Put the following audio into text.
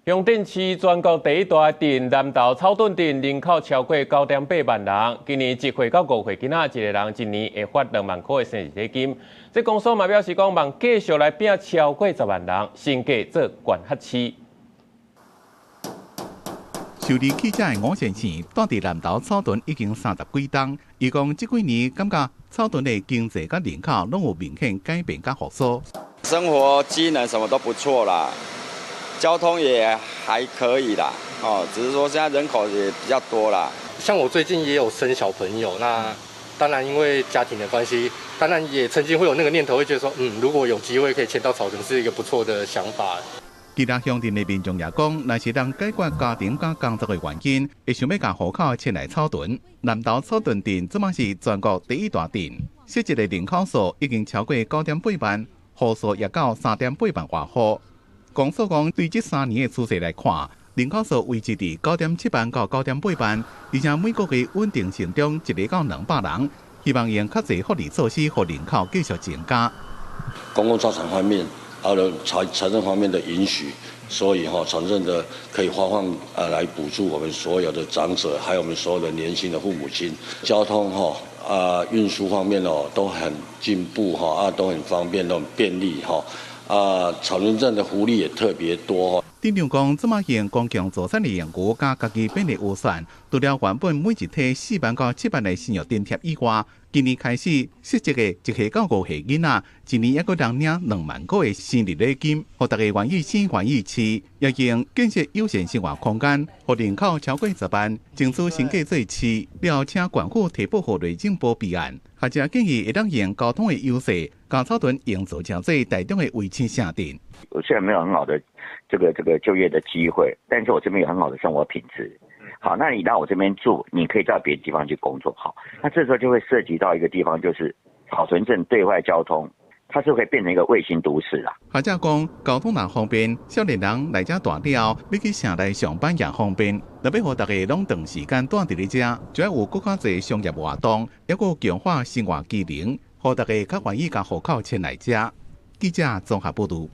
鄉鎮市全國第一大鎮南投草屯鎮人口超過9.8萬人，今年1歲到5歲囡仔一个人一年會發2萬箍的生日禮金。這公所嘛表示講，望繼續來聘超過10萬人，升格做管轄區。修理汽車的吳先生，蹛佇南投草屯已經30幾冬。伊講這幾年感覺草屯的經濟佮人口攏有明顯改變佮復甦。生活機能什麼都不錯啦，交通也還可以啦，哦，只是說現在人口也比較多啦。像我最近也有生小朋友，那當然因為家庭的關係，當然也曾經會有那個念頭，會覺得說，如果有機會可以遷到草屯，是一個不錯的想法。其他鄉鎮的民眾也講，若是能解決家庭佮工作的原因，會想欲共戶口遷來草屯。南投草屯鎮這馬是全國第一大鎮，實際的人口數已經超過9.8萬，戶數也到3.8萬外戶。公所講，對這3年的趨勢來看，人口數維持佇9.7萬到9.8萬，而且每個月穩定成長1個到200人。希望用較濟福利措施，予人口繼續增加。公共財產方面，還有財政方面的允許，所以哈，財政的可以發放來補助我們所有的長者，還有我們所有的年輕的父母親。交通哈啊運輸方面哦都很進步哈啊都很方便，都很便利哈啊草屯鎮的福利也特別多。鎮長講，這馬用公共資產的盈餘佮家己編的預算，除了原本每一梯4萬到7萬的生育津貼以外，今年開始實際的1歲到5歲囡仔，一年猶閣通領2萬箍的生日禮金，予大家願意生願意飼，也用建設友善生活空間，予人口超過10萬，爭取升格做市，了後請縣府提報予內政部備案。學者建議會當用交通的優勢，共草屯營造成做台中的衛星城鎮。我雖然沒有很好的這個就業的機會，但是我這邊有很好的生活品質。好，那你到我這邊住，你可以到別的地方去工作。好，那這時候就會涉及到一個地方，就是草屯鎮對外交通，它是會變成一個衛星都市啦。學者講，交通若方便，少年人來遮大了後，欲去城內上班也方便。若欲予大家攏長時間蹛佇咧遮，就愛有閣較濟商業活動，猶閣強化生活機能，予大家較願意共戶口遷來遮。記者綜合報導。